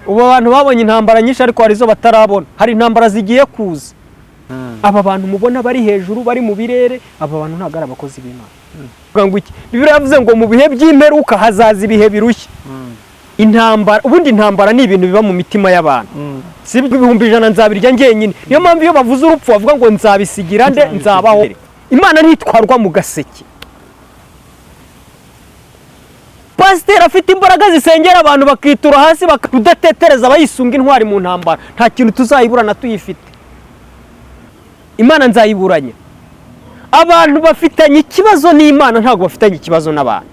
Ubu abantu babonye intambara nyinshi ariko hari izo batarabona. Hari intambara zigiye kuza. Aba bantu mubona bari hejuru, bari mu birere, aba bantu ntabwo ari abakozi b'Imana. Ngo iki? Bibiliya yavuze ngo mu bihe by'imperuka hazaza ibihe birushya. Intambara, ubundi intambara ni ibintu biba mu mitima y'abantu. Si 100,000 nzabirya njyenyine. Niyo mpamvu iyo bavuze urupfu bavuga ngo nzabisigira nde, nzabaho. Imana ntitwarwa mu gaseke. Pasiteri afite imbaraga zisengera abantu bakitura hasi, bakarudatetereza, abayisunga intwari mu ntambara. Nta kintu tuzayiburana tuyifite. Imana nzayiburanya. Abantu bafitanye ikibazo n'Imana, ntabwo bafitanye ikibazo n'abantu.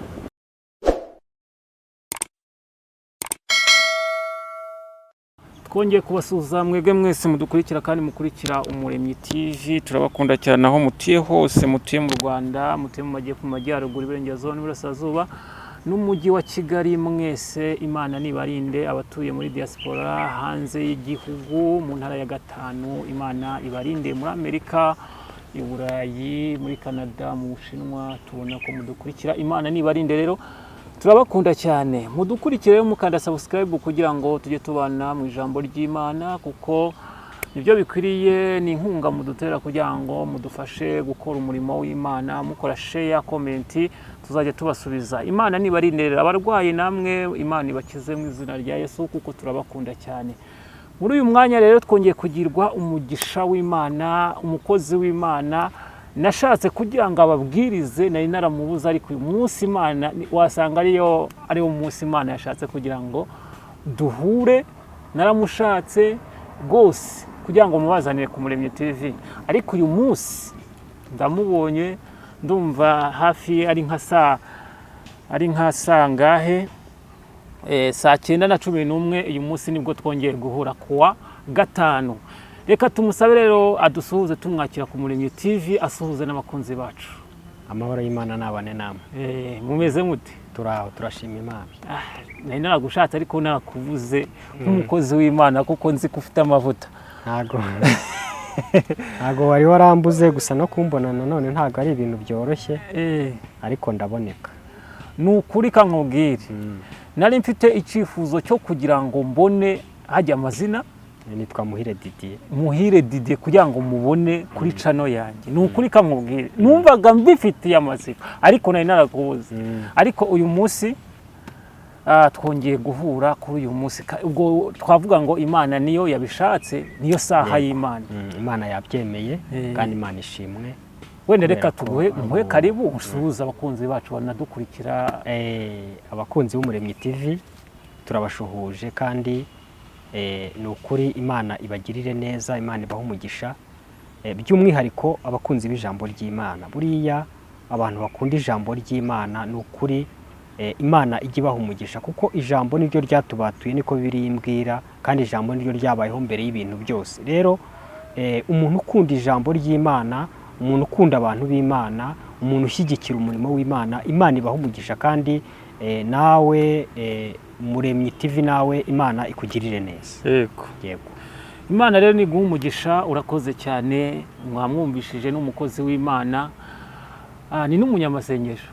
Twongeye kubasuhuza mwebwe mwese mudukurikira kandi mukurikira Umuremyi TV. Turabakunda cyane aho mutuye hose, mutuye mu Rwanda, mutuye mu majyepfo, mu majyaruguru, iburengerazuba n'iburasirazuba n'umujyi wa Kigali, mwese Imana nibarinde. Abatuye muri diaspora, hanze y'igihugu, mu ntara ya gatanu, Imana ibarinde. Muri Amerika, i Burayi, muri Canada, mu Bushinwa, tubona ko mudukurikira. Imana nibarinde rero, turabakunda cyane. Mudukurikire mukanda subscribe kugira ngo tujye tubana mu ijambo ry'Imana, kuko nibyo bikwiriye. Ni inkunga mudutera kugira ngo mudufashe gukora umurimo w'Imana. Mukora share, comment, tuzajya tubasubiza. Imana nibarinde. Abarwayi namwe Imana ibakize mu izina rya Yesu, kuko turabakunda cyane. Muri uyu mwanya rero twongeye kugirwa umugisha w'Imana, umukozi w'Imana nashatse kugira ngo ababwirize, nari naramubuze, ariko uyu munsi Imana wasanga ariwo munsi Imana yashatse kugira ngo duhure. Naramushatse rwose kugira ngo mubazanire ku Muremyi TV, ariko uyu munsi ndamubonye. Ndumva hafi ari nka saa ngahe? Saa 9:11. Uyu munsi nibwo twongeye guhura kuwa gatanu. Reka tumusabe rero adusuhuze, tumwakira ku Muremyi TV, asuhuze n'abakunzi bacu. Amahoro y'Imana nabane namwe. Mumeze mute? Turaho, turashima Imana. Nari naragushatse ariko narakubuze nk'umukozi w'Imana, kuko nzi ko ufite amavuta. Ntago wari warambuze, gusa no kumbona nanone ntago ari ibintu byoroshye, ariko ndaboneka. Ni ukuri kankubwire, nari mfite icyifuzo cyo kugira ngo mbone hajya amazina. Nitwa Muhire Didier. Muhire Didier, kugira ngo mubone kuri channel yanjye. Ni ukuri kankubwire, numvaga mbifitiye amatsiko ariko nari narakubuze. Ariko uyu munsi twongeye guhura kuri uyu munsi. Ubwo twavuga ngo Imana niyo yabishatse, niyo saha y'Imana. Imana yabyemeye kandi Imana ishimwe. Wenda reka tuguhe muhe karibu, usuhuze abakunzi bacu banadukurikira. Abakunzi b'Umuremyi TV turabashuhuje, kandi ni ukuri Imana ibagirire neza, Imana ibahe umugisha. By'umwihariko abakunzi b'ijambo ry'Imana, buriya abantu bakunda ijambo ry'Imana, ni ukuri Imana ijya ibaha umugisha, kuko ijambo niryo ryatubatuye, niko Bibiliya imbwira, kandi ijambo niryo ryabayeho mbere y'ibintu byose. Rero umuntu ukunda ijambo ry'Imana, umuntu ukunda abantu b'Imana, umuntu ushyigikira umurimo w'Imana, Imana ibaha umugisha. Kandi nawe Muremyi TV, nawe Imana ikugirire neza. Yego. Yego. Imana rero niguha umugisha, urakoze cyane. Mwamwumvishije, n'umukozi w'Imana, ni n'umunyamasengesho.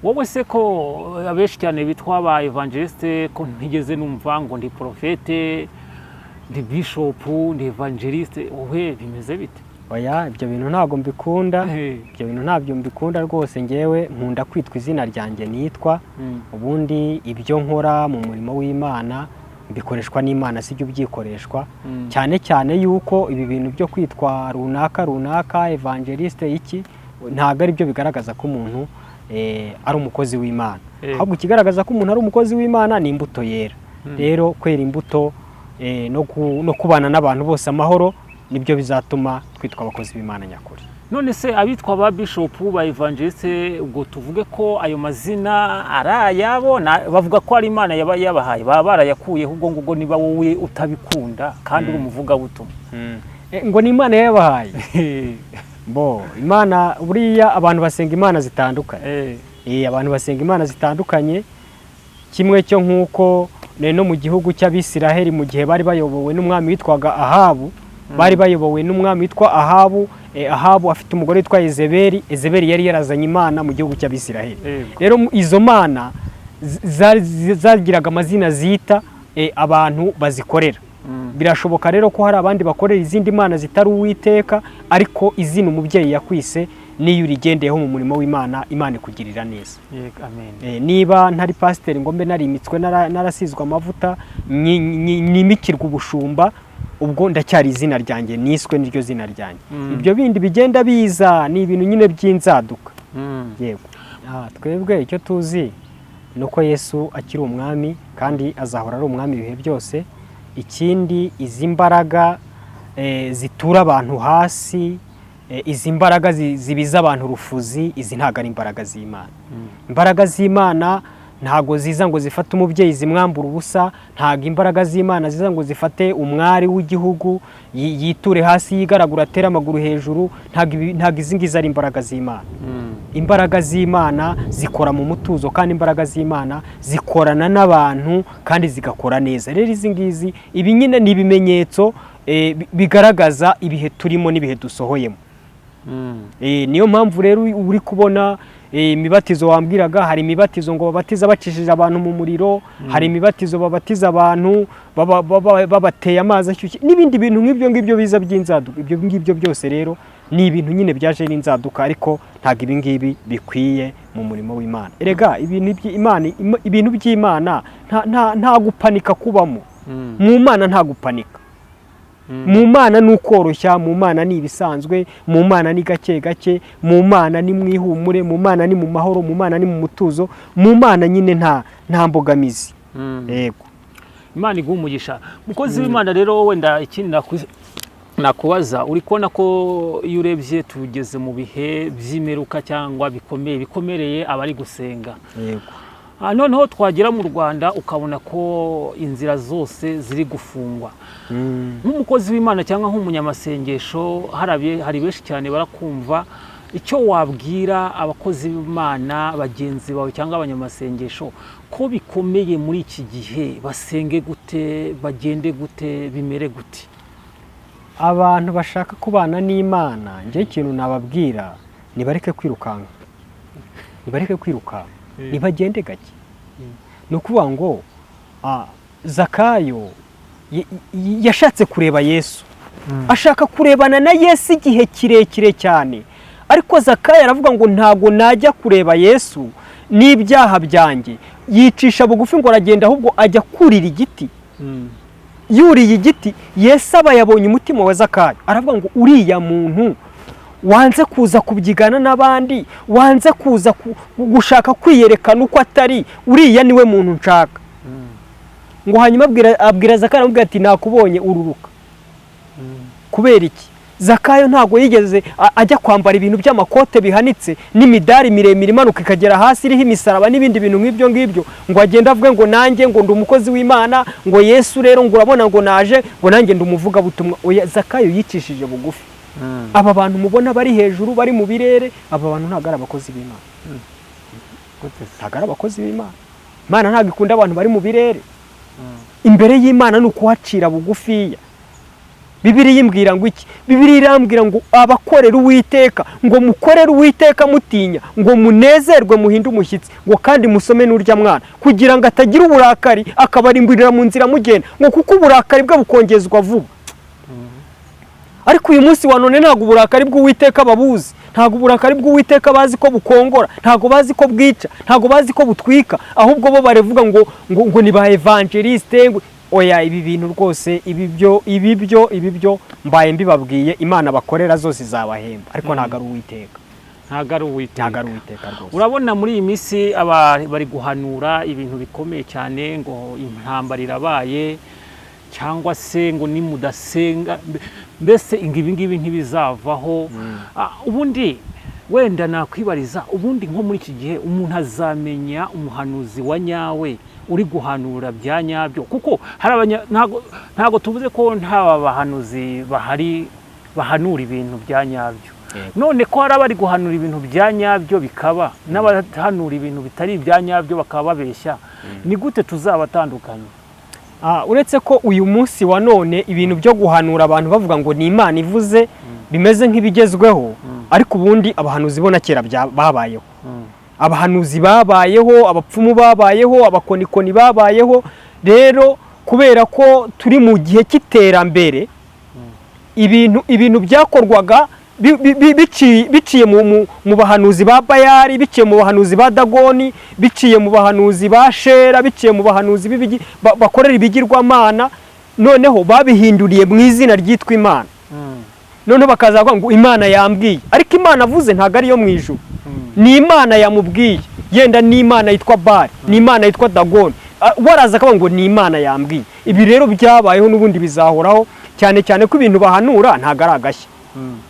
Wowe se ko abenshi cyane bitwa ba évangéliste, ko ntigeze numva ngo ndi prophète, ndi bishop, ndi évangéliste, wowe bimeze bite? Oya, ibyo bintu ntabwo mbikunda. Ibyo bintu ntabyo mbikunda rwose. Ngewe nkunda kwitwa izina ryanjye nitwa. Ubundi ibyo nkora mu murimo w'Imana bikoreshwa n'Imana, sijya ubyikoreshwa. Cyane cyane yuko ibi bintu byo kwitwa runaka runaka, évangéliste, iki, ntabwo ari byo bigaragaza ko umuntu ari umukozi w'Imana. Ahubwo ikigaragaza ko umuntu ari umukozi w'Imana ni imbuto yera. Rero kwera imbuto no kubana n'abantu bose amahoro, nibyo bizatuma twitwa abakozi b'Imana nyakuri. None se abitwa ba bishop, ba évangéliste, ubwo tuvuge ko ayo mazina ari ayabo? Bavuga ko ari Imana yaba yabahaye, baba barayakuyeho ubwo ngubwo, niba wowe utabikunda kandi uri umuvugabutumwa? Ngo ni Imana yabahaye? Bo Imana, buriya abantu basenga imana zitandukanye. Abantu basenga imana zitandukanye, kimwe cyo nk'uko no mu gihugu cy'Abisiraheli, mu gihe bari bayobowe n'umwami witwaga Ahabu, bari bayobowe n'umwami witwa Ahabu. Ahabu afite umugore witwa Ezeberi. Ezeberi yari yarazanye imana mu gihugu cy'Abisiraheli. Rero izo mana zagiraga amazina zita. abantu bazikorera. Birashoboka rero ko hari abandi bakorera izindi mana zitari Uwiteka, ariko izina umubyeyi yakwise niyo urigendeyeho mu murimo w'Imana, Imana ikugirira neza. Yego, amen. Niba ntari pasiteri ngo mbe narimitswe, narasizwe amavuta, nimikirwa ubushumba, ubwo ndacyari izina ryanjye niswe niryo zina ryanjye. Ibyo bindi bigenda biza ni ibintu nyine by'inzaduka. Yego. Twebwe icyo tuzi ni uko Yesu akiri umwami kandi azahora ari umwami ibihe byose. Ikindi, izi mbaraga zitura abantu hasi, izi mbaraga zibiza abantu urufuzi, izi ntabwo ari imbaraga z'Imana. Imbaraga z'Imana ntabwo ziza ngo zifate umubyeyi zimwambura ubusa, ntabwo imbaraga z'Imana ziza ngo zifate umwari w'igihugu yiture hasi yigaragura atere amaguru hejuru, ntabwo izi ngizi ari imbaraga z'Imana. Imbaraga z'Imana zikora mu mutuzo, kandi imbaraga z'Imana zikorana n'abantu kandi zigakora neza. Rero izi ngizi, ibi nyine ni ibimenyetso bigaragaza ibihe turimo n'ibihe dusohoyemo. Niyo mpamvu rero uri kubona imibatizo wambwiraga, hari imibatizo ngo babatiza bacishije abantu mu muriro, hari imibatizo babatiza abantu babateye amazi ashyushye n'ibindi bintu nk'ibyo ngibyo biza by'inzaduka. Ibyo ngibyo byose rero ni ibintu nyine byaje n'inzaduka, ariko ntabwo ibi ngibi bikwiye mu murimo w'Imana. Erega ibintu by'Imana nta gupanika kubamo. Mu Mana nta gupanika. Mu Mana ni ukoroshya, mu Mana ni ibisanzwe, mu Mana ni gake gake, mu Mana ni mu ihumure, mu Mana ni mu mahoro, mu Mana ni mu mutuzo, mu Mana nyine nta mbogamizi. Yego. Imana iguha umugisha, mukozi w'Imana. Rero wenda ikindi nakubaza, uri kubona ko iyo urebye tugeze mu bihe by'imperuka cyangwa bikomeye, bikomereye abari gusenga. Yego. Noneho twagera mu Rwanda ukabona ko inzira zose ziri gufungwa. Nk'umukozi w'Imana cyangwa nk'umunyamasengesho, hari benshi cyane barakumva, icyo wabwira abakozi b'Imana bagenzi bawe cyangwa abanyamasengesho ko bikomeye muri iki gihe, basenge gute, bagende gute, bimere gute? Abantu bashaka kubana n'Imana, njye ikintu nababwira, nibareke kwirukanka, nibareke kwirukanka, nibagende gake. Ni ukuvuga ngo Zakayo yashatse kureba Yesu, ashaka kurebana na Yesu igihe kirekire cyane, ariko Zakayo aravuga ngo ntabwo najya kureba Yesu n'ibyaha byanjye. Yicisha bugufi ngo aragenda, ahubwo ajya kurira igiti. Yuriye igiti, Yesu aba yabonye umutima wa Zakayo, aravuga ngo uriya muntu wanze kuza kubyigana n'abandi, wanze kuza gushaka kwiyerekana uko atari, uriya niwe muntu nshaka. Ngo hanyuma abwira Zakayo, aramubwira ati nakubonye, ururuka. Kubera iki? Zakayo ntabwo yigeze ajya kwambara ibintu by'amakote bihanitse n'imidari miremire imanuka ikagera hasi iriho imisaraba n'ibindi bintu nk'ibyo ngibyo, ngo agende avuge ngo nanjye ngo ndi umukozi w'Imana, ngo Yesu rero ngo urabona ngo naje ngo nanjye ndi umuvugabutumwa. Oya, Zakayo yicishije bugufi. Aba bantu mubona bari hejuru, bari mu birere, aba bantu ntabwo ari abakozi b'Imana. Ntabwo ari abakozi b'Imana. Imana ntabwo ikunda abantu bari mu birere. Imbere y'Imana ni ukuhacira bugufiya. Bibiliya imbwira ngo iki? Bibiliya irambwira ngo abakorera Uwiteka, ngo mukorere Uwiteka mutinya, ngo munezerwe muhinde umushyitsi, ngo kandi musome n'urya mwana, kugira ngo atagira uburakari akabarimburira mu nzira mugenda, ngo kuko uburakari bwe bukongezwa vuba. Ariko uyu munsi wa none ntabwo uburakari bw'Uwiteka babuzi, ntabwo uburakari bw'Uwiteka bazi ko bukongora, ntabwo bazi ko bwica, ntabwo bazi ko butwika, ahubwo bo baravuga ngo ni ba evangeliste, ngo oya. Ibi bintu rwose, ibi byo mbaye mbibabwiye, Imana bakorera zose izabahemba, ariko ntabwo ari Uwiteka. Ntabwo ari Uwiteka. Ntabwo ari Uwiteka rwose. Urabona muri iyi minsi bari guhanura ibintu bikomeye cyane, ngo intambara irabaye, cyangwa se ngo nimudasenga, mbese ngo ibi ngibi ntibizavaho. Ubundi wenda nakwibariza, ubundi nko muri iki gihe umuntu azamenya umuhanuzi wa nyawe uri guhanura bya nyabyo? Kuko hari ntago tuvuze ko nta bahanuzi bahari bahanura ibintu bya nyabyo. None ko hari abari guhanura ibintu bya nyabyo bikaba, n'abahanura ibintu bitari ibya nyabyo bakaba babeshya, ni gute tuzabatandukanya? Uretse ko uyu munsi wa none ibintu byo guhanura abantu bavuga ngo ni Imana ivuze bimeze nk'ibigezweho, ariko ubundi abahanuzi bo na kera babayeho. Abahanuzi babayeho, abapfumu babayeho, abakonikoni babayeho. Rero Kubera ko turi mu gihe cy'iterambere, ibintu byakorwaga biciye mu bahanuzi ba Bayari, biciye mu bahanuzi ba Dagoni, biciye mu bahanuzi ba Shera, biciye mu bahanuzi bakorera ibigirwamana, noneho babihinduriye mu izina ryitwa Imana. Noneho bakaza bavuga ngo Imana yambwiye, ariko Imana avuze ntabwo ariyo mu ijuru, ni Imana yamubwiye, yenda ni Imana yitwa Bari, ni Imana yitwa Dagoni. Waraza akavuga ngo ni Imana yambwiye. Ibi rero byabayeho n'ubundi bizahoraho, cyane cyane ko ibintu bahanura ntabwo ari agashya.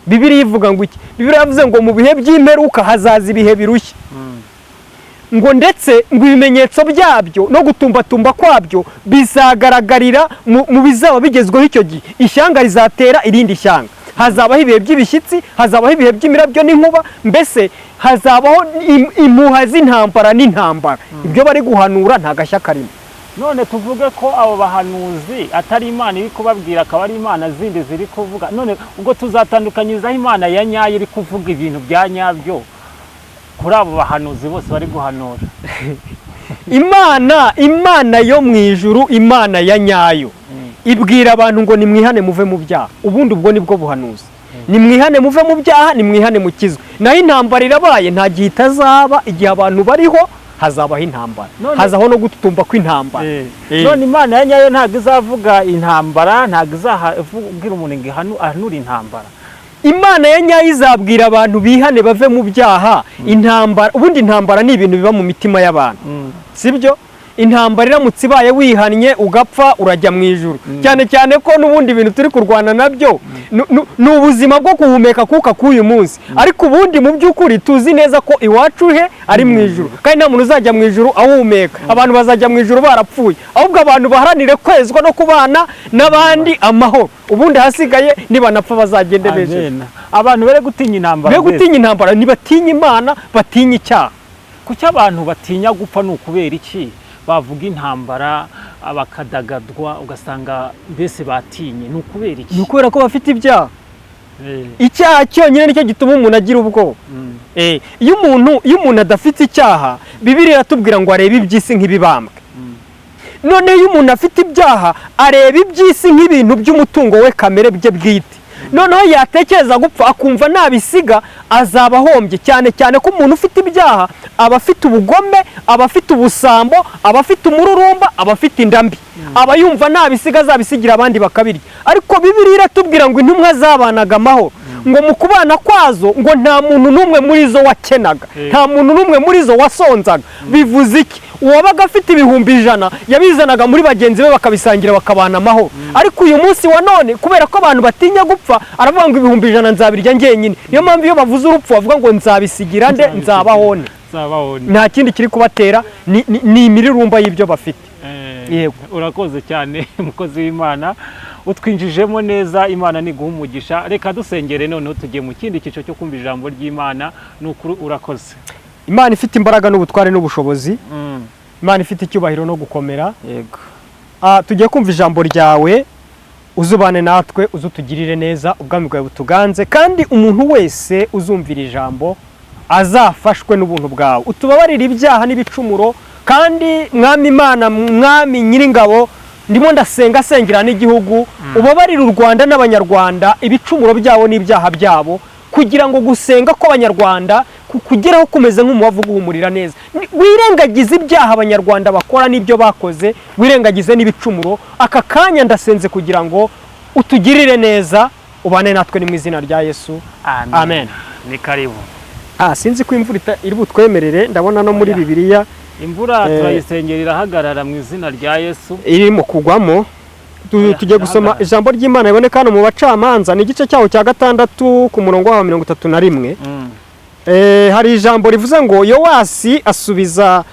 Bibiliya ivuga ngo iki? Bibiliya yavuze ngo mu bihe by'imperuka hazaza ibihe birushya, ngo ndetse ngo ibimenyetso byabyo no gutumbatumba kwabyo bizagaragarira mu bizaba bigezweho icyo gihe. Ishyanga rizatera irindi shyanga, hazabaho ibihe by'ibishyitsi, hazabaho ibihe by'imirabyo n'inkuba, mbese hazabaho impuha z'intambara n'intambara. Ibyo bari guhanura nta gashya karimo. None tuvuge ko abo bahanuzi atari Imana iri kubabwira, akaba ari imana zindi ziri kuvuga? None ubwo tuzatandukanyirizaho Imana ya nyayo iri kuvuga ibintu bya nyabyo kuri abo bahanuzi bose bari guhanura? Imana yo mu ijuru, Imana ya nyayo, ibwira abantu ngo nimwihane muve mu byaha. Ubundi ubwo nibwo buhanuzi: nimwihane muve mu byaha, nimwihane mukizwe. Naho intambara irabaye, nta gihe itazaba. Igihe abantu bariho hazabaho intambara, hazaho no gututumba kw'intambara. None Imana ya nyayo ntabwo izavuga intambara, ntabwo izabwira umuntu ngo ahanure intambara? Imana ya nyayo izabwira abantu bihane bave mu byaha. Intambara, ubundi intambara ni ibintu biba mu mitima y'abantu, sibyo? Intambara iramutse ibaye wihannye ugapfa, urajya mu ijuru, cyane cyane ko n'ubundi ibintu turi kurwana nabyo ni ubuzima bwo guhumeka kuka k'uyu munsi. Ariko ubundi mu by'ukuri tuzi neza ko iwacu he ari mu ijuru, kandi nta muntu uzajya mu ijuru awuhumeka. Abantu bazajya mu ijuru barapfuye. Ahubwo abantu baharanire kwezwa no kubana n'abandi amahoro, ubundi ahasigaye nibanapfa bazagende bejeje. Amen. Abantu bere gutinya intambara. Be Mbese. gutinya intambara, ntibatinya Imana, batinya icyaha. Kuki abantu batinya gupfa? Ni ukubera iki bavuga intambara bakadagadwa, ugasanga mbese batinye? Ni ukubera iki? Ni ukubera ko bafite ibyaha. Icyaha cyonyine nicyo gituma umuntu agira ubwoba. Iyo umuntu adafite icyaha, Bibiliya iratubwira ngo arebe iby'isi nk'ibibambwe. Noneho iyo umuntu afite ibyaha, areba iby'isi nk'ibintu by'umutungo we kamere bye bwite. Noneho yatekereza gupfa, akumva nabisiga azaba ahombye, cyane cyane ko umuntu ufite ibyaha aba afite ubugome, aba afite ubusambo, aba afite umururumba, aba afite inda mbi, aba yumva nabisiga azabisigira abandi bakabirya. Ariko Bibiliya iratubwira ngo intumwa zabanaga amahoro, ngo mu kubana kwazo ngo nta muntu n'umwe muri zo wakenaga, nta muntu n'umwe muri zo wasonzaga. Bivuze iki? Uwabaga afite 100,000 yabizanaga muri bagenzi be, bakabisangira, bakabana amahoro. Ariko uyu munsi wa none, kubera ko abantu batinya gupfa, aravuga ngo 100,000 nzabirya njyenyine. Niyo mpamvu iyo bavuze urupfu bavuga ngo nzabisigira nde, nzabaho nde? Nzabaho nde? Nta kindi kiri kubatera, ni imirurumba y'ibyo bafite. Yego. Urakoze cyane, umukozi w'Imana, utwinjijemo neza. Imana niguha umugisha. Reka dusengere, noneho tugiye mu kindi cyiciro cyo kumva ijambo ry'Imana. Ni ukuri urakoze. Imana ifite imbaraga n'ubutware n'ubushobozi, Imana ifite icyubahiro no gukomera, tugiye kumva ijambo ryawe. Uzubane natwe, uzutugirire neza, ubwami bwawe butuganze, kandi umuntu wese uzumvira ijambo azafashwe n'ubuntu bwawe. Utubabarire ibyaha n'ibicumuro. Kandi Mwami Imana, Mwami Nyiringabo, ndimo ndasenga, sengera n'igihugu, ubabarire u Rwanda n'Abanyarwanda ibicumuro byabo n'ibyaha byabo, kugira ngo gusenga kw'Abanyarwanda kugeraho kumeze nk'umubavu guhumurira neza. Wirengagize ibyaha Abanyarwanda bakora n'ibyo bakoze, wirengagize n'ibicumuro. Aka kanya ndasenze kugira ngo utugirire neza, ubane natwe, ni mu izina rya Yesu, amen. Ni karibu. Sinzi ko imvura iri butwemerere, ndabona no muri Oya. Bibiliya. Imvura turayisengera irahagarara mu izina rya Yesu. Iri mu kugwamo. Oya, Tugiye gusoma irahagarara. ijambo ry'Imana riboneka hano mu Bacamanza, ni igice cyaho cya 6 ku murongo waho 31. Hari ijambo rivuze ngo Yowasi asubiza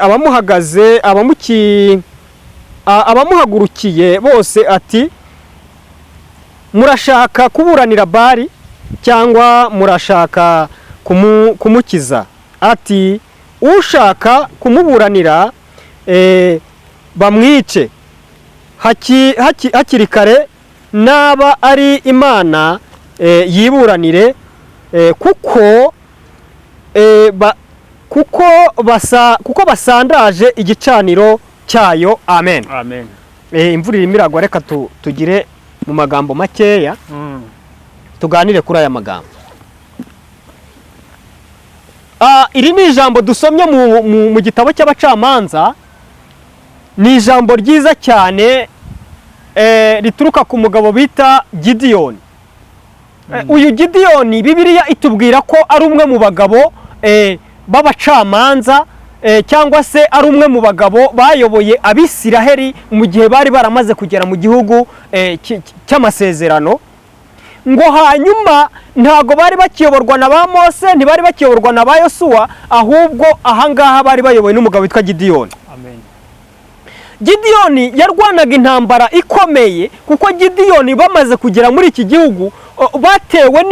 abamuhagaze abamuhagurukiye bose ati: "Murashaka kuburanira Bari cyangwa murashaka kumukiza?" Ati: "Ushaka kumuburanira bamwice hakiri kare. Naba ari Imana yiburanire, kuko basandaje igicaniro cyayo." Amen. Amen. Imvura irimo iragwa, reka tugire mu magambo makeya tuganire kuri aya magambo. Iri ni ijambo dusomye mu gitabo cy'Abacamanza. Ni ijambo ryiza cyane, rituruka ku mugabo bita Gidiyoni. Uyu Gidiyoni, Bibiliya itubwira ko ari umwe mu bagabo b'abacamanza, cyangwa se ari umwe mu bagabo bayoboye Abisiraheli mu gihe bari baramaze kugera mu gihugu cy'amasezerano. Ngo hanyuma ntago bari bakiyoborwa na ba Mose, ntibari bakiyoborwa na ba Yosuwa, ahubwo ahangaha bari bayobowe n'umugabo witwa Gidiyoni. Amen. Gidiyoni yarwanaga intambara ikomeye, kuko Gidiyoni bamaze kugera muri iki gihugu, batewe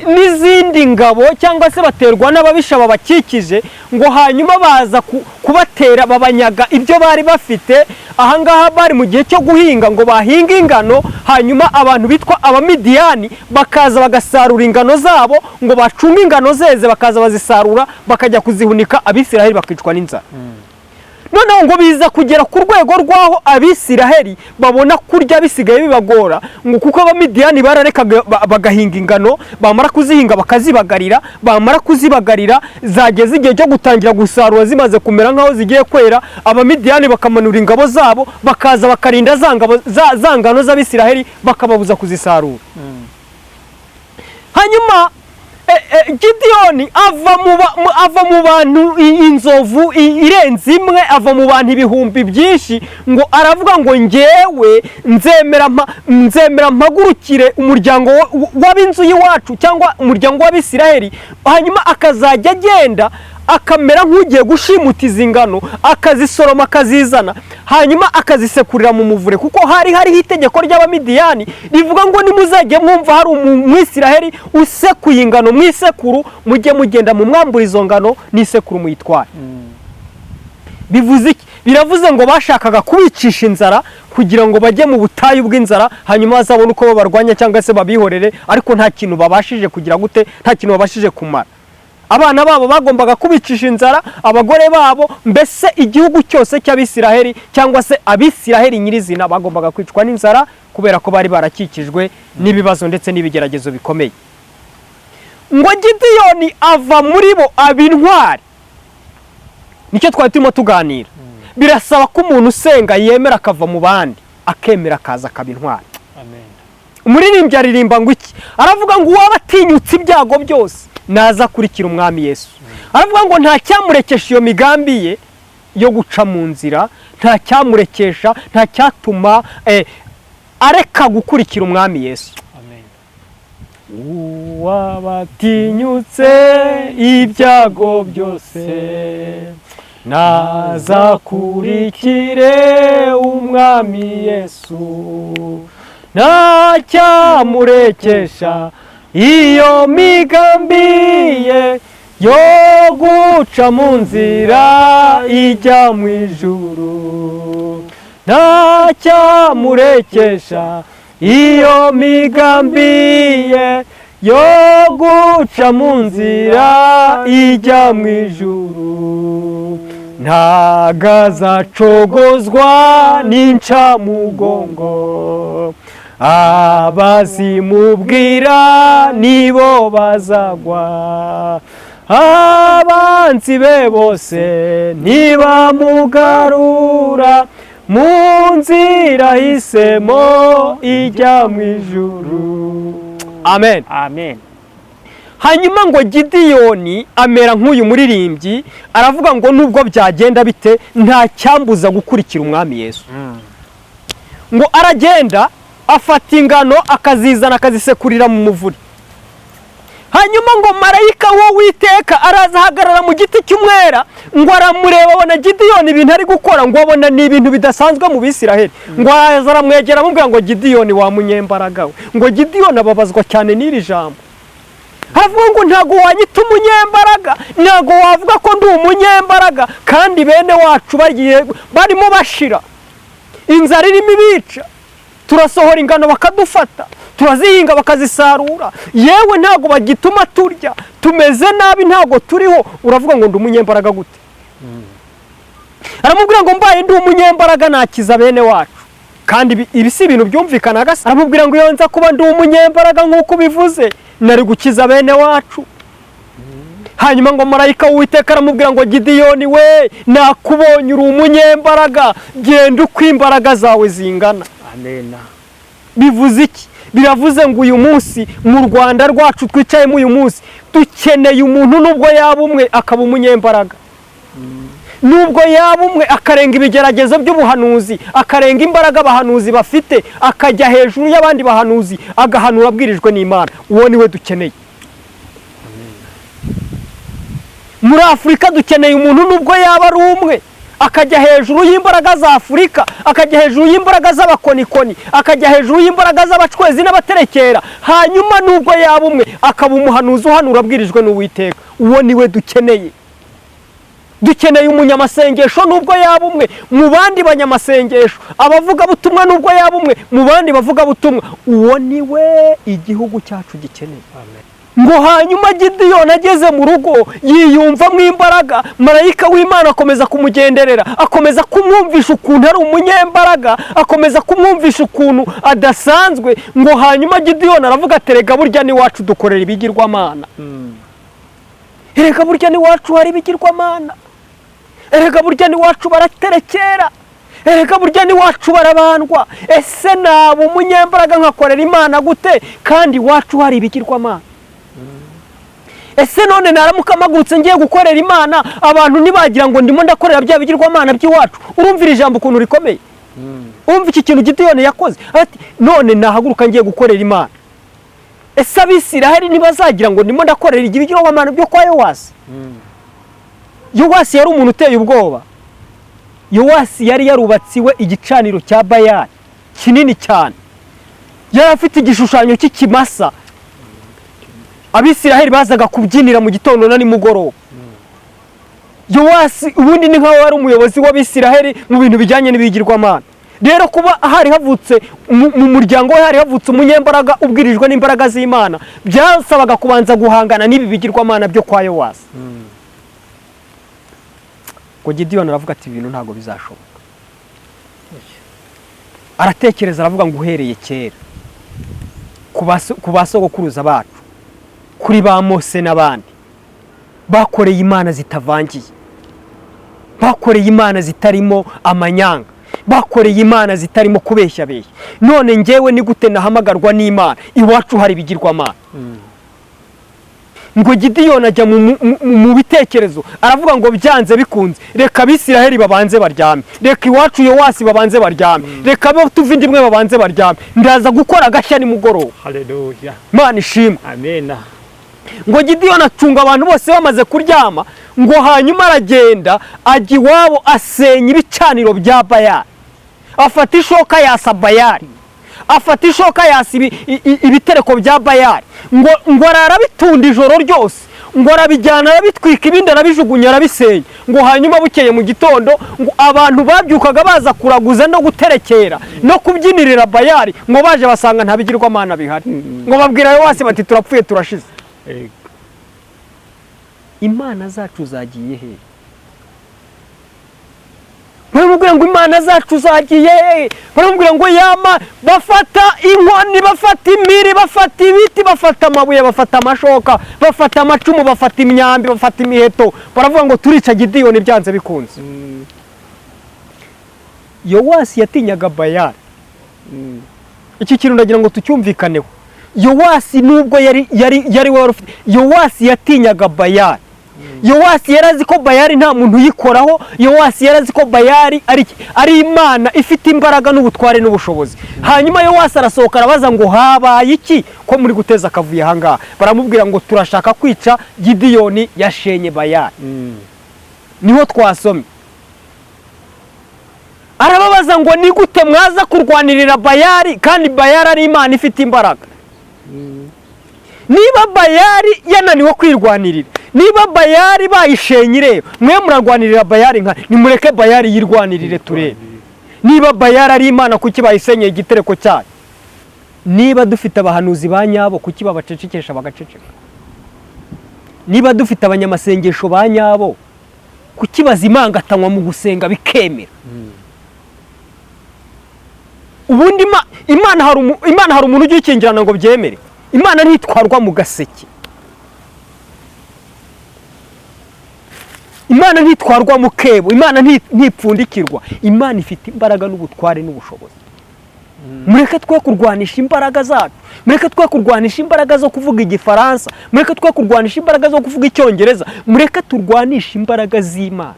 n'izindi ngabo, cyangwa se baterwa n'ababisha babakikije. Ngo hanyuma baza kubatera, babanyaga ibyo bari bafite. Ahangaha bari mu gihe cyo guhinga, ngo bahinge ingano, hanyuma abantu bitwa Abamidiyani bakaza bagasarura ingano zabo. Ngo bacunge ingano zeze, bakaza bazisarura, bakajya kuzihunika, Abisiraheli bakicwa n'inzara. Noneho ngo biza kugera ku rwego rw'aho Abisiraheli babona kurya bisigaye bibagora, ngo kuko Abamidiyani bararekaga bagahinga ingano, bamara kuzihinga bakazibagarira, bamara kuzibagarira, zageze igihe cyo gutangira gusarura, zimaze kumera nk'aho zigiye kwera, Abamidiyani bakamanura ingabo zabo, bakaza bakarinda za ngabo za ngano z'Abisiraheli, bakababuza kuzisarura. Hanyuma Gidiyoni ava mu bantu inzovu irenze imwe, ava mu bantu ibihumbi byinshi. Ngo aravuga ngo: "Ngewe nzemera mpagurukire umuryango w'ab'inzu y'iwacu, cyangwa umuryango w'Abisiraheli." Hanyuma akazajya agenda akamera nk'ugiye gushimutiza ingano, akazisoroma, akazizana, hanyuma akazisekurira mu muvure, kuko hari hariho itegeko ry'Abamidiyani rivuga ngo: "Nimuzajya mwumva hari Umwisiraheli usekuye ingano mu isekuru, mujye mugenda mu mwambura izo ngano n'isekuru muyitware." Bivuze iki? Biravuze ngo bashakaga kubicisha inzara kugira ngo bajye mu butayu bw'inzara, hanyuma bazabone uko babarwanya cyangwa se babihorere. Ariko nta kintu babashije kugira gute? Nta kintu babashije kumara. Abana babo bagombaga kubicisha inzara, abagore babo, mbese igihugu cyose cy'Abisiraheli, cyangwa se Abisiraheli nyirizina, bagombaga kwicwa n'inzara, kubera ko bari barakikijwe n'ibibazo ndetse n'ibigeragezo bikomeye. Ngo Gidiyoni ava muri bo aba intwari. Nicyo twari turimo tuganira. Birasaba ko umuntu usenga yemera akava mu bandi, akemera akaza akaba intwari. Amen. Umuririmbyi aririmba ngo iki? Aravuga ngo uwaba atinyutse ibyago byose naza akurikira Umwami Yesu. Aravuga ngo nta cyamurekesha iyo migambi ye yo guca mu nzira, nta cyamurekesha, nta cyatuma areka gukurikira Umwami Yesu. Amen. Uwabatinyutse ibyago byose nazakurikire Umwami Yesu, nta cyamurekesha iyo migambi ye yo guca mu nzira ijya mu ijuru, nta cyamurekesha iyo migambi ye yo guca mu nzira ijya mu ijuru. Ntago azacogozwa n'incamugongo, abazimubwira nibo bazagwa, abanzi be bose ntibamugarura mu nzira ahisemo ijya mu ijuru. Amen. Amen. Hanyuma ngo Gidiyoni amera nk'uyu muririmbyi, aravuga ngo: "Nubwo byagenda bite, nta cyambuza gukurikira Umwami Yesu." Ngo aragenda afata ingano, akazizana, akazisekurira mu muvure. Hanyuma ngo marayika w'Uwiteka araza ahagarara mu giti cy'umwera. Ngo aramureba, abona Gidiyoni ibintu ari gukora, ngo abona ni ibintu bidasanzwe mu Bisiraheli. Ngo araza aramwegera, amubwira ngo: "Gidiyoni, wa munyembaraga we." Ngo Gidiyoni ababazwa cyane n'iri jambo, aravuga ngo: "Ntabwo wanyita umunyembaraga, ntabwo wavuga ko ndi umunyembaraga kandi bene wacu bagiye barimo bashira, inzara irimo ibica, turasohora ingano bakadufata, turazihinga bakazisarura, yewe ntabwo bagituma turya, tumeze nabi, ntabwo turiho. Uravuga ngo ndi umunyembaraga gute?" Aramubwira ngo: "Mbaye ndi umunyembaraga nakiza bene wacu." Kandi ibi si ibintu byumvikana gasa. Aramubwira ngo iyo nza kuba ndi umunyembaraga nk'uko ubivuze nari gukiza bene wacu. Hanyuma ngo marayika w'Uwiteka aramubwira ngo Gidiyoni we, nakubonye uri umunyembaraga, genda uko imbaraga zawe zingana. Amen. Bivuze iki? Biravuze ngo uyu munsi mu Rwanda rwacu twicayemo uyu munsi dukeneye umuntu nubwo yaba umwe akaba umunyembaraga, nubwo yaba umwe akarenga ibigeragezo by'ubuhanuzi, akarenga imbaraga abahanuzi bafite, akajya hejuru y'abandi bahanuzi, agahanura abwirijwe n'Imana. Uwo niwe dukeneye. Muri Afurika dukeneye umuntu nubwo yaba ari umwe akajya hejuru y'imbaraga za Afurika, akajya hejuru y'imbaraga z'abakonikoni, akajya hejuru y'imbaraga z'abacwezi n'abaterekera, hanyuma nubwo yaba umwe akaba umuhanuzi uhanura abwirijwe n'Uwiteka. Uwo niwe dukeneye. Dukeneye umunyamasengesho nubwo yaba umwe mu bandi banyamasengesho, abavugabutumwa nubwo yaba umwe mu bandi bavugabutumwa. Uwo niwe igihugu cyacu gikeneye. Ngo hanyuma Gidiyoni ageze mu rugo yiyumvamo imbaraga, marayika w'Imana akomeza kumugenderera, akomeza kumwumvisha ukuntu ari umunyembaraga, akomeza kumwumvisha ukuntu adasanzwe. Ngo hanyuma Gidiyoni aravuga ati rega burya n'iwacu dukorera ibigirwamana, erega burya n'iwacu hari ibigirwamana, erega burya n'iwacu baraterekera, erega burya n'iwacu barabandwa. Ese naba umunyembaraga nkakorera Imana gute kandi iwacu hari ibigirwamana? Ese none naramuka mpagurutse ngiye gukorera Imana, abantu ntibagira ngo ndimo ndakorera bya bigirwamana by'iwacu? Urumvira ijambo ukuntu rikomeye. Urumva iki kintu Gidiyoni yakoze? Ati none nahaguruka ngiye gukorera Imana, ese Abisiraheli ntibazagira ngo ndimo ndakorera ibigirwamana byo kwa Yowasi? Yowasi yari umuntu uteye ubwoba. Yowasi yari yarubatsiwe igicaniro cya Bayali kinini cyane, yari afite igishushanyo cy'ikimasa Abisiraheli bazaga kubyinira mu gitondo na nimugoroba. Yowasi ubundi ni nkaho wari umuyobozi w'Abisiraheli mu bintu bijyanye n'ibigirwamana. Rero kuba hari havutse mu muryango we hari havutse umunyembaraga ubwirijwe n'imbaraga z'Imana, byasabaga kubanza guhangana n'ibi bigirwamana byo kwa Yowasi. Ngo Gidiyoni aravuga ati ibintu ntabwo bizashoboka. Aratekereza aravuga ngo uhereye kera ku basogokuruza bacu, kuri ba Mose n'abandi, bakoreye Imana zitavangiye, bakoreye Imana zitarimo amanyanga, bakoreye Imana zitarimo kubeshyabeshya. None njyewe ni gute nahamagarwa n'Imana iwacu hari ibigirwamana? Ngo Gidiyoni ajya mu bitekerezo aravuga ngo byanze bikunze reka Abisiraheli babanze baryame, reka iwacu Yowasi babanze baryame, reka abo tuva indi imwe babanze baryame, ndaza gukora agashya nimugoroba. Haleluya. Imana ishimwe. Amen. Ngo Gidiyoni acunga abantu bose bamaze kuryama, ngo hanyuma aragenda ajya iwabo asenya ibicaniro bya Bayali, afata ishoka yasa Bayali, afata ishoka yasa ibitereko bya Bayali, ngo ararabitunda ijoro ryose, ngo arabijyana arabitwika, ibindi arabijugunya arabisenya. Ngo hanyuma bukeye mu gitondo ngo abantu babyukaga baza kuraguza no guterekera no kubyinirira Bayali, ngo baje basanga nta bigirwamana bihari. Ngo babwira Yowasi bati turapfuye turashize. Imana zacu zagiye he? Baramubwira ngo Imana zacu zagiye he? Baramubwira ngo yama. Bafata inkoni, bafata imiri, bafata ibiti, bafata amabuye, bafata amashoka, bafata amacumu, bafata imyambi, bafata imiheto, baravuga ngo turica Gidiyoni byanze bikunze. Yowasi yatinyaga Bayali. Iki kintu ndagira ngo tucyumvikaneho. Yowasi nubwo yari wari ufite, Yowasi yatinyaga Bayali. Yowasi yarazi ko Bayali nta muntu uyikoraho. Yowasi yarazi ko Bayali ari Imana ifite imbaraga n'ubutware n'ubushobozi. Hanyuma Yowasi arasohoka arabaza ngo habaye iki ko muri guteza akavuyo aha ngaha? Baramubwira ngo turashaka kwica Gidiyoni yashenye Bayali. Niho twasomye. Arababaza ngo ni gute mwaza kurwanirira Bayali kandi Bayali ari Imana ifite imbaraga? Niba Bayali yananiwe kwirwanirira, niba Bayali bayishenye ireba, mwe murarwanirira Bayali nka nimureke Bayali yirwanirire turebe. Niba Bayali ari Imana kuki bayisenyeye igitereko cyayo? Niba dufite abahanuzi ba nyabo kuki babacecekesha bagaceceka? Niba dufite abanyamasengesho ba nyabo kuki bazimangatanywa mu gusenga bikemera? Ubundi Imana hari umuntu ujya uyikingirana ngo byemere. Imana ntitwarwa mu gaseke, Imana ntitwarwa mu kebo, Imana ntipfundikirwa. Imana ifite imbaraga n'ubutware n'ubushobozi. Mureke twe kurwanisha imbaraga zacu, mureke twe kurwanisha imbaraga zo kuvuga Igifaransa, mureke twe kurwanisha imbaraga zo kuvuga Icyongereza, mureke turwanishe imbaraga z'Imana.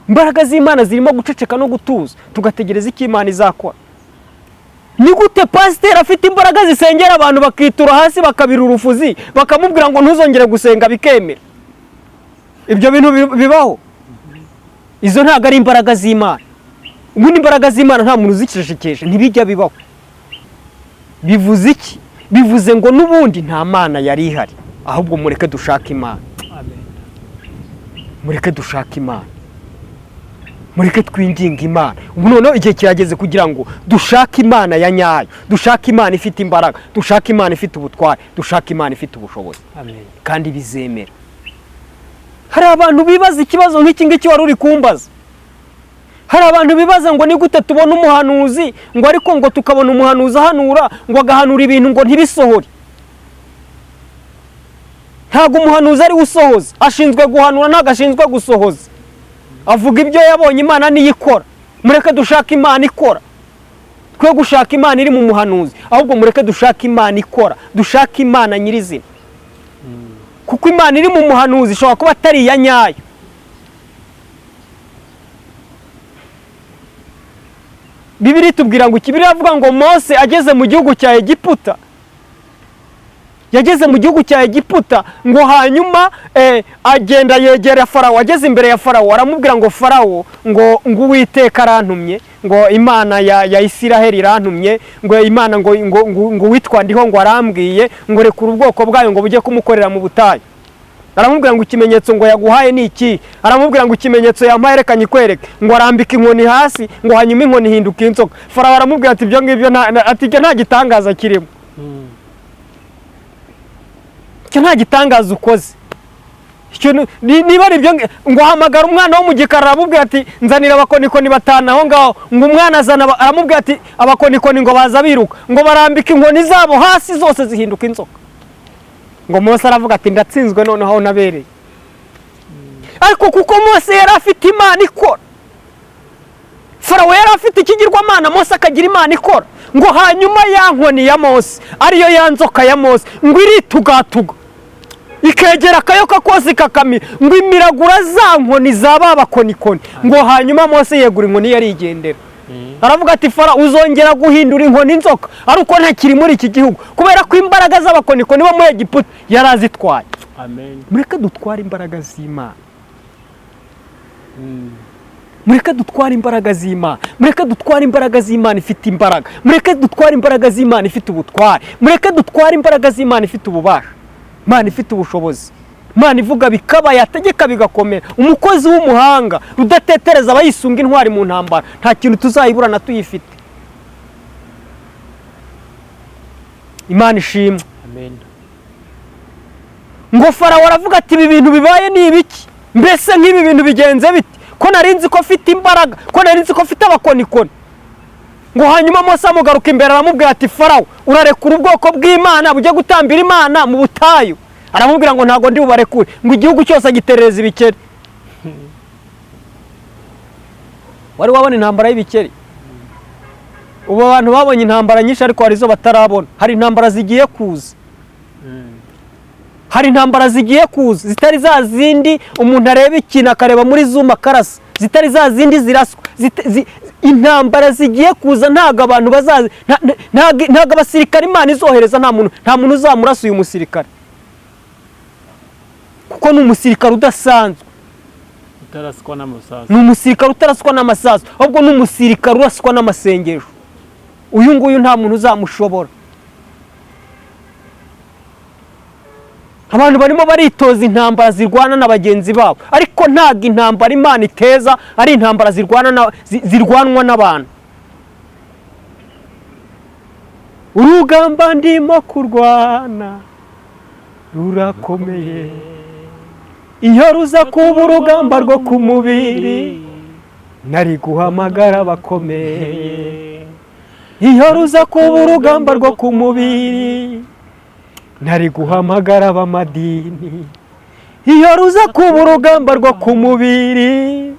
Imbaraga z'Imana zirimo guceceka no gutuza, tugategereza icyo Imana izakora. Ni gute pasiteri afite imbaraga zisengera abantu bakitura hasi bakabira urufuzi, bakamubwira ngo ntuzongere gusenga bikemera? Ibyo bintu bibaho? Izo ntabwo ari imbaraga z'Imana. Ubundi imbaraga z'Imana nta muntu uzicecekesha, ntibijya bibaho. Bivuze iki? Bivuze ngo n'ubundi nta Mana yari ihari, ahubwo mureke dushake Imana. Mureke dushake Imana, mureke twinginge Imana. Ubu noneho igihe kirageze kugira ngo dushake Imana ya nyayo, dushake Imana ifite imbaraga, dushake Imana ifite ubutware, dushake Imana ifite ubushobozi. Kandi bizemera. Hari abantu bibaza ikibazo nk'iki ngiki wari uri kumbaza. Hari abantu bibaza ngo ni gute tubona umuhanuzi, ngo ariko ngo tukabona umuhanuzi ahanura, ngo agahanura ibintu ngo ntibisohore. Ntabwo umuhanuzi ari we usohoza, ashinzwe guhanura, ntabwo ashinzwe gusohoza. Avuga ibyo yabonye, Imana niyo ikora. Mureke dushake Imana ikora, twe gushaka Imana iri mu muhanuzi, ahubwo mureke dushake Imana ikora, dushake Imana nyirizina. Kuko Imana iri mu muhanuzi ishobora kuba atari iya nyayo. Bibiliya itubwira ngo iki? Bibiliya iravuga ngo Mose ageze mu gihugu cya Egiputa, yageze mu gihugu cya Egiputa, ngo hanyuma agenda yegera Farawo. Ageze imbere ya Farawo aramubwira ngo Farawo, ngo Uwiteka arantumye, ngo Imana ya Isiraheli irantumye, ngo Imana ngo ngo witwa ndiho ngo arambwiye ngo rekura ubwoko bwayo ngo bujye kumukorera mu butayu. Aramubwira ngo ikimenyetso ngo yaguhaye ni iki? Aramubwira ngo ikimenyetso yampaye reka nyikwereke. Ngo arambika inkoni hasi, ngo hanyuma inkoni ihinduka inzoka. Farawo aramubwira ati ibyo ngibyo ati ibyo nta gitangaza kirimo, icyo nta gitangaza ukoze. Niba ari ibyo ngo ahamagara umwana wo mu gikari aramubwira ati nzanira abakonikoni batanu aho ngaho. Ngo umwana azana, aramubwira ati abakonikoni ngo baza biruka, ngo barambika inkoni zabo hasi zose zihinduka inzoka. Ngo Mose aravuga ati ndatsinzwe noneho aho nabereye. Ariko kuko Mose yari afite Imana ikora, Farawo yari afite ikigirwamana, Mose akagira Imana ikora. Ngo hanyuma ya nkoni ya Mose ariyo ya nzoka ya Mose ngo iritugatuga ikegera akayoka kose kakamira, ngo imiragura za nkoni za ba bakonikoni. Ngo hanyuma Mose yegura inkoni yarigendera. Aravuga ati Farawo uzongera guhindura inkoni inzoka ari uko ntakiri muri iki gihugu, kubera ko imbaraga z'abakonikoni bo muri Egiputa yarazitwaye. Amen. Mureke dutware imbaraga z'Imana. Mureke dutware imbaraga z'Imana. Mureke dutware imbaraga z'Imana ifite imbaraga. Mureke dutware imbaraga z'Imana ifite ubutware. Mureke dutware imbaraga z'Imana ifite ububasha. Imana ifite ubushobozi. Imana ivuga bikaba, yategeka bigakomera. Umukozi w'umuhanga udatetereza abayisunga intwari mu ntambara, nta kintu tuzayiburana tuyifite. Imana ishimwe. Amen. Ngo Farawo aravuga ati ibi bintu bibaye ni ibiki? Mbese nk'ibi bintu bigenze bite? Ko nari nzi ko afite imbaraga, ko nari nzi ko afite abakonikoni. Ngo hanyuma Mose amugaruka imbere aramubwira ati Farawo urarekura ubwoko bw'Imana bujye gutambira Imana mu butayu. Aramubwira ngo ntago ndi bubarekure, ngo igihugu cyose agiterereza ibikeri. Wari wabona intambara y'ibikeri? Ubu abantu babonye intambara nyinshi ariko hari izo batarabona. Hari intambara zigiye kuza. Hari intambara zigiye kuza zitari za zindi umuntu areba ikintu akareba muri zoom akarasa, zitari za zindi ziraswa. Intambara zigiye kuza ntago abantu bazazi, ntago abasirikare Imana izohereza, nta muntu uzamurasa uyu musirikare, kuko ni umusirikare udasanzwe, utaraswa n'amasasu. Ni umusirikare utaraswa n'amasasu, ahubwo ni umusirikare uraswa n'amasengesho. Uyu nguyu nta muntu uzamushobora. Abantu barimo baritoza intambara zirwana na bagenzi babo, ariko ntago intambara Imana iteza ari intambara zirwanwa n'abantu. Urugamba ndimo kurwana rurakomeye, iyo ruza kuba urugamba rwo ku mubiri nari guhamagara abakomeye. Iyo ruza kuba urugamba rwo ku mubiri, ntari guhamagara abamadini. Iyo ruza kuba urugamba rwo ku mubiri,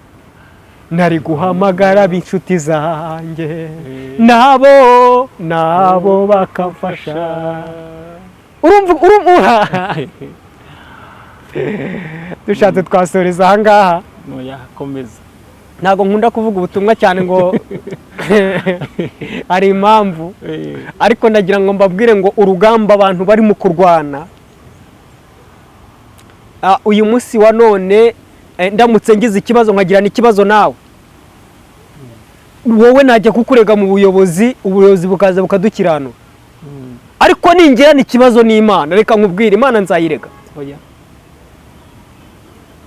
ntari guhamagara ab'inshuti zanjye, nabo bakamfasha. Urumva, dushatse twasoreza aha ngaha. Oya, komeza. Ntabwo nkunda kuvuga ubutumwa cyane ngo hari impamvu, ariko ndagira ngo mbabwire ngo urugamba abantu barimo kurwana uyu munsi wa none, ndamutse ngize ikibazo, nkagirana ikibazo nawe, wowe najya kukurega mu buyobozi, ubuyobozi bukaza bukadukiranura. Ariko ningirana ikibazo n'Imana, reka nkubwire, Imana nzayirega. Oya.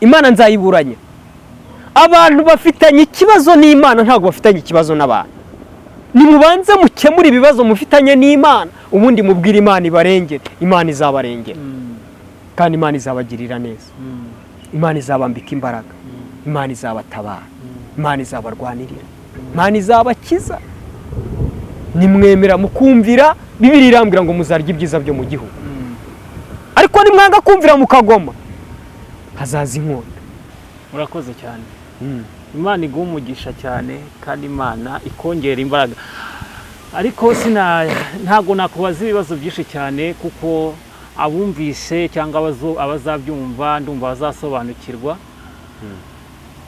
Imana nzayiburanya. Abantu bafitanye ikibazo n'Imana, ntabwo bafitanye ikibazo n'abantu. Nimubanze mukemure ibibazo mufitanye n'Imana, ubundi mubwire Imana ibarengere. Imana izabarengera kandi Imana izabagirira neza. Imana izabambika imbaraga, Imana izabatabara, Imana izabarwanirira, Imana izabakiza. Nimwemera mukumvira, Bibiliya irambwira ngo muzarya ibyiza byo mu gihugu. Ariko nimwanga kumvira mukagoma, hazaza inkota. Murakoze cyane. Imana iguha umugisha cyane kandi Imana ikongera imbaraga. Ariko sina ntabwo nakubaza ibibazo byinshi cyane, kuko abumvise cyangwa abazabyumva ndumva bazasobanukirwa.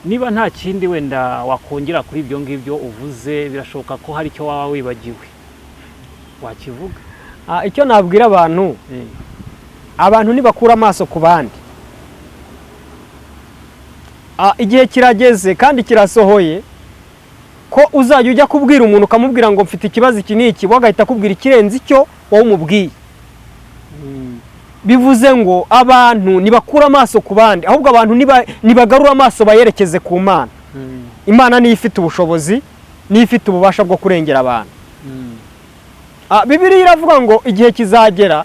Niba nta kindi wenda wakongera kuri ibyo ngibyo uvuze, birashoboka ko hari icyo waba wibagiwe, wakivuga. Icyo nabwira abantu, abantu ntibakura amaso ku bandi. Igihe kirageze kandi kirasohoye ko uzajya ujya kubwira umuntu, ukamubwira ngo mfite ikibazo iki n'iki, we agahita akubwira ikirenze icyo wowe umubwiye. Bivuze ngo abantu ntibakura amaso ku bandi, ahubwo abantu nibagarura amaso bayerekeze ku Mana. Imana niyo ifite ubushobozi, niyo ifite ububasha bwo kurengera abantu. Bibiliya iravuga ngo igihe kizagera,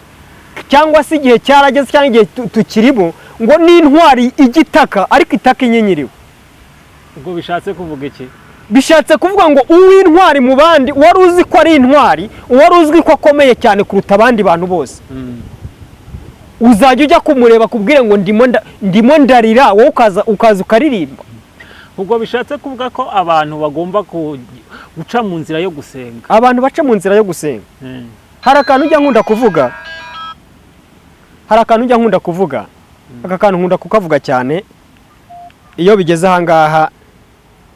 cyangwa se igihe cyarageze, cyangwa igihe tukirimo, ngo n'intwari ijya itaka, ariko itaka inyinyiriwe. Ubwo bishatse kuvuga iki? Bishatse kuvuga ngo uw'intwari mu bandi, wari uzi ko ari intwari, uwari uzwi ko akomeye cyane kuruta abandi bantu bose, uzajya ujya kumureba akubwire ngo ndimo ndarira, wowe ukaza ukaririmba. Ubwo bishatse kuvuga ko abantu bagomba guca mu nzira yo gusenga. Abantu baca mu nzira yo gusenga. Hari akantu ujya nkunda kuvuga, hari akantu ujya nkunda kuvuga, aka kantu nkunda kukavuga cyane iyo bigeze aha ngaha.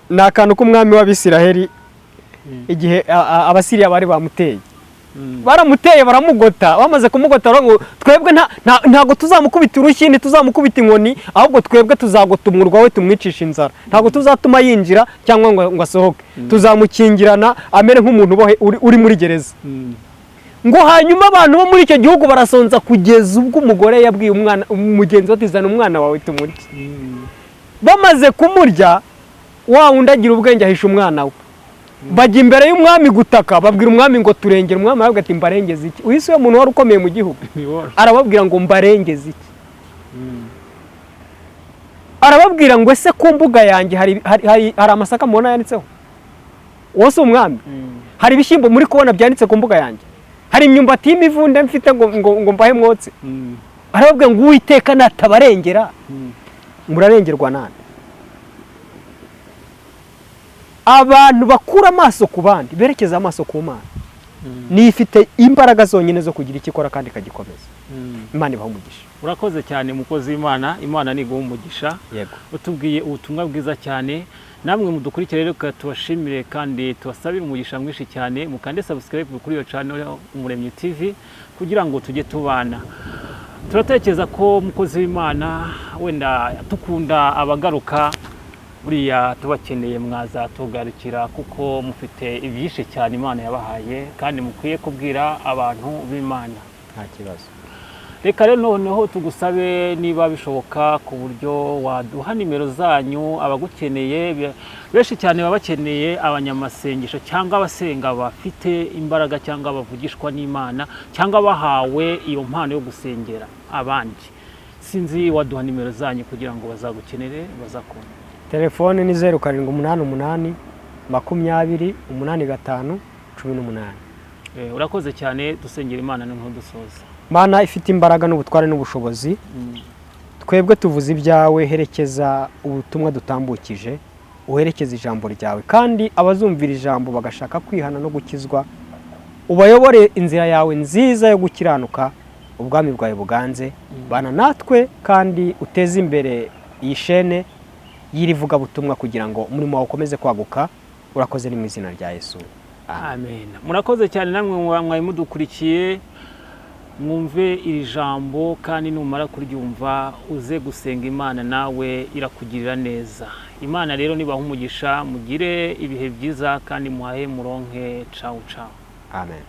Ni akantu k'umwami w'Abisiraheli, igihe Abasiriya bari bamuteye. Baramuteye, baramugota. Bamaze kumugota baravuga ngo twebwe ntabwo tuzamukubita urushyi, ntituzamukubita inkoni, ahubwo twebwe tuzagota umurwa we, tumwicisha inzara. Ntabwo tuzatuma yinjira cyangwa ngo asohoke, tuzamukingirana amere nk'umuntu ubohe uri muri gereza. Ngo hanyuma abantu bo muri icyo gihugu barasonza, kugeza ubwo umugore yabwiye umwana mugenzi we ati zana umwana wawe tumurye. Bamaze kumurya, wa wundi agira ubwenge, ahisha umwana we. Bajya imbere y'umwami gutaka, babwira umwami ngo turengere. Umwami aravuga ati mbarengeze iki? Uyu si we muntu wari ukomeye mu gihugu? Arababwira ngo mbarengeze iki? Arababwira ngo ese ku mbuga yanjye hari amasaka mubona yanditseho? Uwo si umwami? Hari ibishyimbo muri kubona byanditse ku mbuga yanjye? Hari imyumbati y'imivunde mfite ngo mbahe mwotse? Arababwira ngo Uwiteka natabarengera, murarengerwa nande? Abantu bakura amaso ku bandi, berekeza amaso ku Mana. Niyo ifite imbaraga zonyine zo kugira icyo ikora kandi ikagikomeza. Imana ibaha umugisha. Urakoze cyane, mukozi w'Imana. Imana niguha umugisha. Yego. Utubwiye ubutumwa bwiza cyane. Namwe mudukurikire rero, reka tubashimire kandi tubasabire umugisha mwinshi cyane. Mukande subscribe kuri iyo channel Umuremyi TV kugira ngo tujye tubana. Turatekereza ko umukozi w'Imana wenda tukunda abagaruka, buriya tubakeneye mwazatugarukira, kuko mufite ibyinshi cyane Imana yabahaye kandi mukwiye kubwira abantu b'Imana. Nta kibazo. Reka rero noneho tugusabe, niba bishoboka, ku buryo waduha nimero zanyu, abagukeneye benshi cyane baba bakeneye abanyamasengesho cyangwa abasenga bafite imbaraga cyangwa bavugishwa n'Imana cyangwa bahawe iyo mpano yo gusengera abandi. Sinzi, waduha nimero zanyu kugira ngo bazagukenere bazakubone. Telefone ni 0788 20 85. 18. Urakoze cyane, dusengera Imana noneho dusoza. Mana ifite imbaraga n'ubutware n'ubushobozi, twebwe tuvuze ibyawe, herekeza ubutumwa dutambukije, uherekeze ijambo ryawe, kandi abazumvira ijambo bagashaka kwihana no gukizwa, ubayobore inzira yawe nziza yo gukiranuka, ubwami bwawe buganze. Bana natwe kandi uteze imbere iyi shene y'iri vugabutumwa kugira ngo umurimo wawe ukomeze kwaguka. Urakoze, ni mu izina rya Yesu. Amen. Amen. Murakoze cyane namwe mwari mudukurikiye, mwumve iri jambo kandi numara kuryumva uze gusenga Imana, nawe irakugirira neza. Imana rero nibaha umugisha, mugire ibihe byiza kandi muhahe muronke. Cawu cawu. Amen.